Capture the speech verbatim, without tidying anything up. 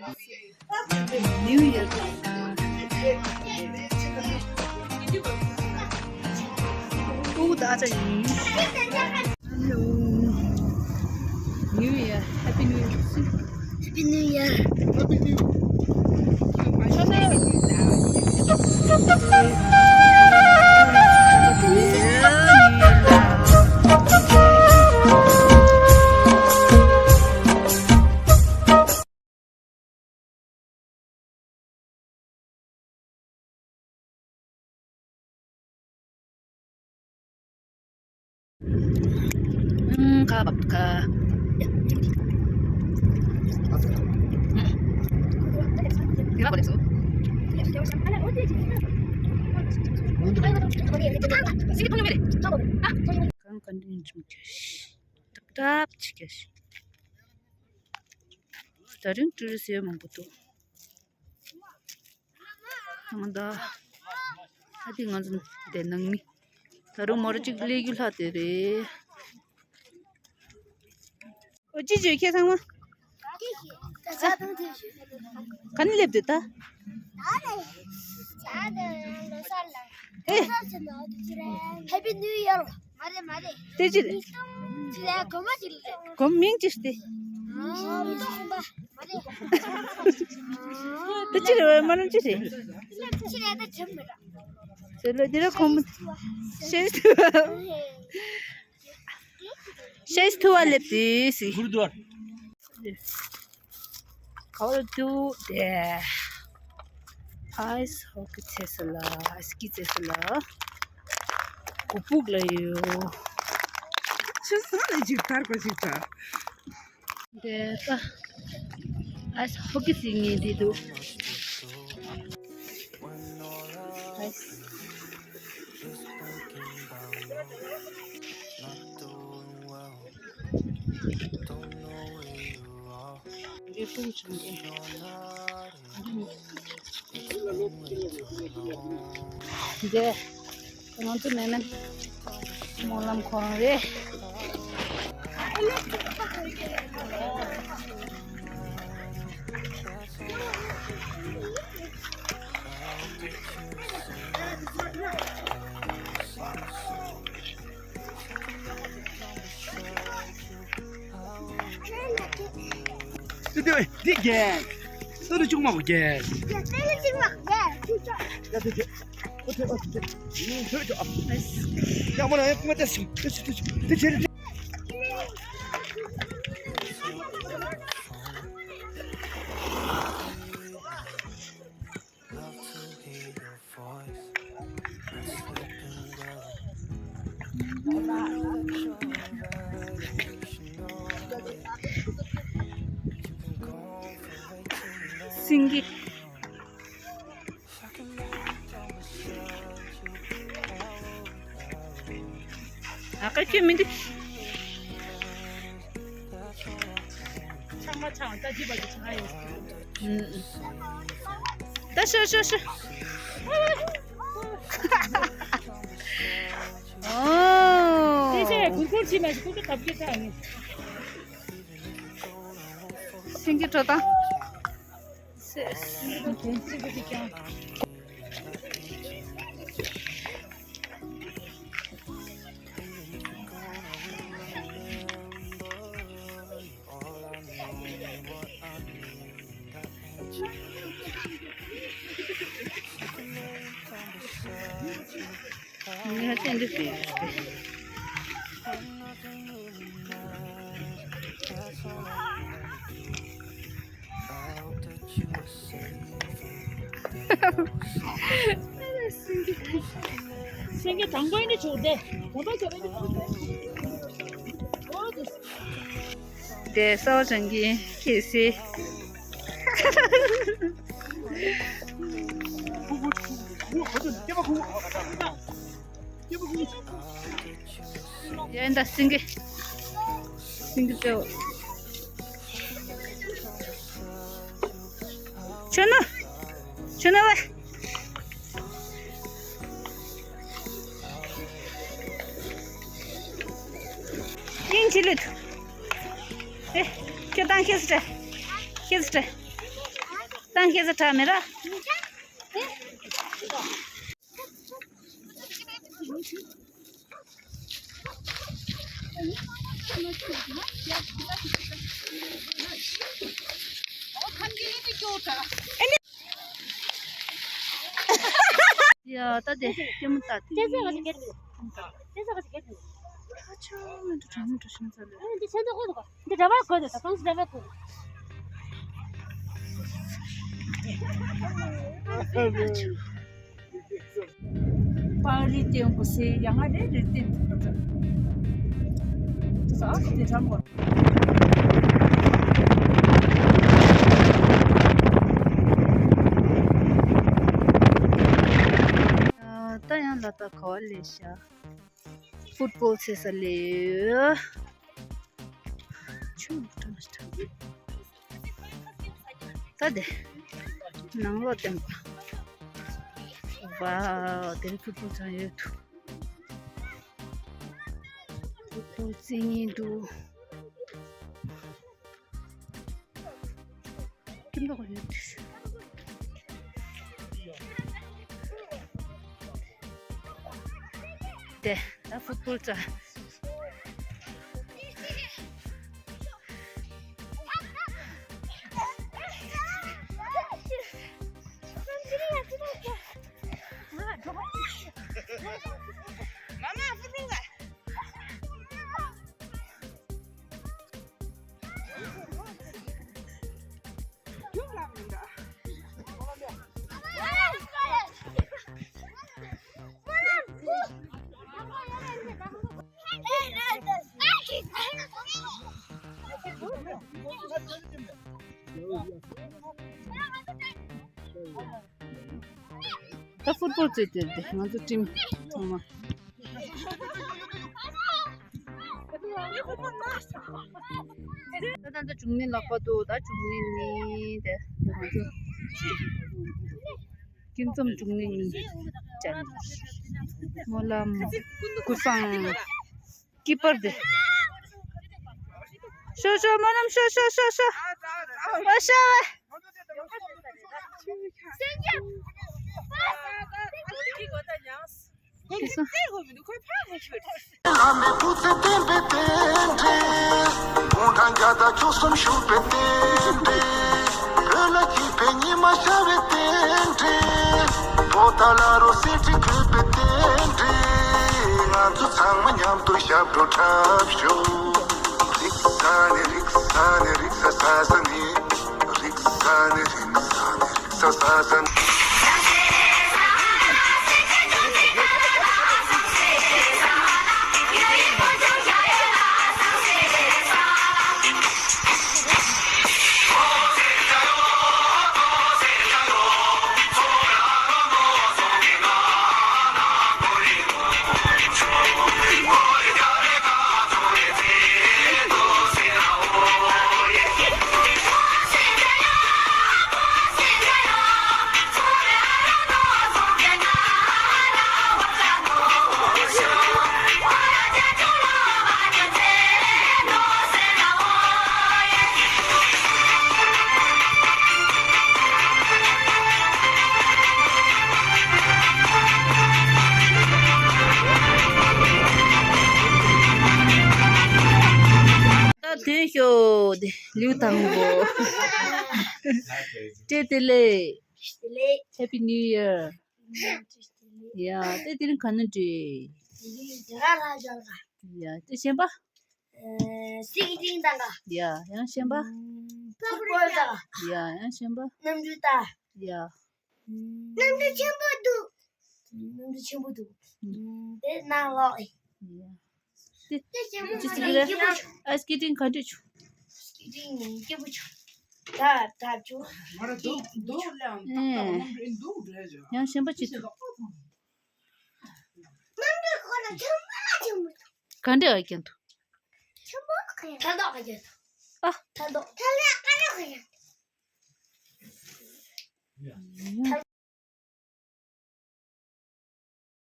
New Year. ཨོ་ད་ཅག་ཡིན། Hello. New Year. Happy New Year. Happy New Year. ཁ་བབ་ཁ། གང་ག་འདྲ་ཡིན་ཅུང་ཁྱེར་ཤི། ཏག་ཏག་ཅིག་ཁྱེར་ཤི། ད་རིང་ཀྲི་རི་སེ་མང་པོ་འདུག་ང་ད་ཨ་དེ་ང་ཚོ་དེ་ནང་མི་ད་རུང་མོ་ར་གཅིག་སླེབས་རྒྱུ་ལྷག་དེ་རེད། ཨོ་ཅི་བྱོས་ཁྱེད་ཚང་མ། ག་ནས་སླེབས་འདུག་ད། ཨེ། Happy New Year. མ་རེད་མ་རེད། དེ་ཅི་རེད། ཅི་རེད་གོ་མ་ཅི་རེད། གོ་མིང་ཅི་སྟེ། ཨ། མི་ཏོག་ཁུམ་པ། མ་རེད། དེ་ཅི་རེད་མ་རུང་ཅི་རེད། ཅི་རེད་ད་ཅི་མི་རེད། ཟེར་ལ་དེ་ར་ཁོམ། ཤེས་ཐུབ། ཤེས་ཐུབ་པ་སླེབས་དུས་སི། གུར་དུ་བར། ག་བར་འདུག་དེ། ཨའི་སི་ཧོ་ཀི་ཚེ་ས་ལ་ཨའི་སི་ཀི་ཚེ་ས་ལ། གོ་ཕུག་ལ་ཡོད། ཆུ་ས་ལ་ཅིག་དར་པ་ཞིག་ད། དེ་ད། ཨའི་སི་ཧོ་ཀི་ཚེ་ངེས་དེ་འདུག་ཨའི་སི། འདི་ང་ཚོ་ནས་ནས་སྨོན་ལམ་ཁོ་རང་རེད། འདི་འདི་འདི་རྒྱལ། ས་རུ་ཅུང་མ་བོ་རྒྱལ། ཡ་དེ་དེ། ཨོ་དེ་ཨོ་དེ། ཡ་མོ་ན་ཡ་ཀུ་མ་དེ་སུ་དེ་སུ་དེ་སུ་དེ་རྒྱལ། སེང་གེ། ཨ་ཀ་ཁྱོད་མི་འདུག་ཆང་མ་ཆང་ད་ཅི་བ་ཅི་ཆང་ཡོད། ད་ཤོ་ཤོ་ཤོ། ཨོ། དེ་ཚེ་གུར་གུར་ཅི་མ་ཞིག་ཀུ་ཀུ་ཐབ་ཀྱི་ད་ནི། སེང་གེ་འགྲོ་དང་། སེང་གེ་དང་པོ་ཡིན་ན་ཆོག་སྟེ། དང་པོ་ཆོག་སྟེ། དེ་གསར་བ་སྦྱང་གི་ཁེ་སི། ཡ་ཡིན་ད་སེང་གེ། སེང་གེ་ལྟེ་བ། ཆོས་ན། ཆོས་ན་བ། ཨིན་ཅི་ལུད། ཨེ། ཁྱོད་དང་ཁྱེད་སྲིད། ཁྱེད་སྲིད། ཏང་ཁེ་ས་ཁྲ་མེ་ར། ཡ་ད་དེ་ཀྱེ་མོ་ད་དེ། ཁ་ཆེ་མོ་འདྲ་གྲང་མོ་འདྲ་ཤིང་ཚ་ལོས། འདི་འདྲ་བ་གོ་དེ་ད་ཁོང་འདྲ་བ་གོ། པར་རིས་སྟོན་དགོས་སའི་ཡ་ང་རེ་རེ་བསྟན་ཐུབ་པ་འདྲ། ས་ཨ་དེ་གྲམ་གོ། ད་ཡང་ལ་ད་ག་བ་ལས་ཤ། ཕུཊ་བོལ་རྩེ་ས་ལས། ཆུ་ད་དེ་ནང་ལོགས་བསྟན་པ། ཝའོ། དེ་རིང་ཕུཊ་བོལ་ཚང་ཡོད་འདུག་ཕུཊ་བོལ་རྩེ་ཉིན་འདུག་ཀིམ་ལོག་ཡོད་དུས། དེ་ད་ཕུཊ་བོལ་རྩེ། ད་ཕུཊ་བོལ་རྩེ་དེར་དེ་ང་ཚོ་ཊིམ་ཚང་མ། ད་ད་ད་འབྱུང་གནས་ལག་པ་འདུག་ད་འབྱུང་གནས་ནི་དེ་ང་ཚོ་ཀུན་འཛོམས་འབྱུང་གནས་ནི་ཅན། སྨོན་ལམ། ཀུན་བཟང་། ཀི་པར་དེ། ཤོ་ཤོ་སྨོན་ལམ་ཤོ་ཤོ་ཤོ་ཤོ། ཨ་ཤ་བ། བླ་མའི་སྐུ་ཚེ་བརྟན་པའི་རྟེན་འབྲེལ། དགུང་གྲངས་བརྒྱ་དང་བཅུ་གསུམ་བཞུགས་པའི་རྟེན་འབྲེལ། བོད་ལ་སྐྱིད་པའི་ཉི་མ་ཤར་བའི་རྟེན་འབྲེལ། པོ་ཏཱ་ལ་རུ་གསེར་ཁྲི་འཁོད་པའི་རྟེན་འབྲེལ། ང་ཚོ་ཚང་མ་མཉམ་དུ་ཞབས་བྲོ་འཁྲབ་ཤོག་རིག་ས་ནི་རིག་ས་ནི་རིག་ས་ས་ས་ནི། རིག་ས་ནི་རིག་ས་ནི་རིག་ས་ས་ས་ནི། ད་ཐོན་ཤོག་དེ་ལིའུ་དང་པོ། བཀྲ་ཤིས་བདེ་ལེགས། བཀྲ་ཤིས་བདེ་ལེགས། Happy New Year། ཡ་དེ་དེ་རིང་ག་ནས་འགྲོ། ཡ་དེ་གཞན་པ། སི་ཀི་ཏིང་དང་ག་ཡ་ཡང་གཞན་པ། ཕུཊ་བོལ་དང་ག་ཡ་ཡང་གཞན་པ། གནམ་གྲུ་དང་། ཡ། གནམ་གྲུ་ཆེན་པོ་འདུག་གནམ་གྲུ་ཆེན་པོ་འདུག་དེ་ནང་ལོགས། ཡ། དེ་དེ་ཆེན་པོ་ཅི་ཟེར་གི་རེད། ཨ་སི་ཀི་ཏིང་ག་འདྲ་བྱུང་། སི་ཀི་ཏིང་སྐྱིད་པོ་བྱུང་། ད་ད་བྱུང་། ཡང་གཞན་པ་ཅི་འདུག་གནམ་གྲུ་ཁོ་ན་ཆེན་པོ་ཆེན་པོ་འདུག་ག་འདྲ་ཨ་ཀྱང་འདུག་ཆེན་པོ་ཁ་ཡ། ད་མདོག་ཁ་ཡ་འདུག་ཨ། ད་མདོག་ད་ལ་ཨ་ལ་ཁ་ཡ།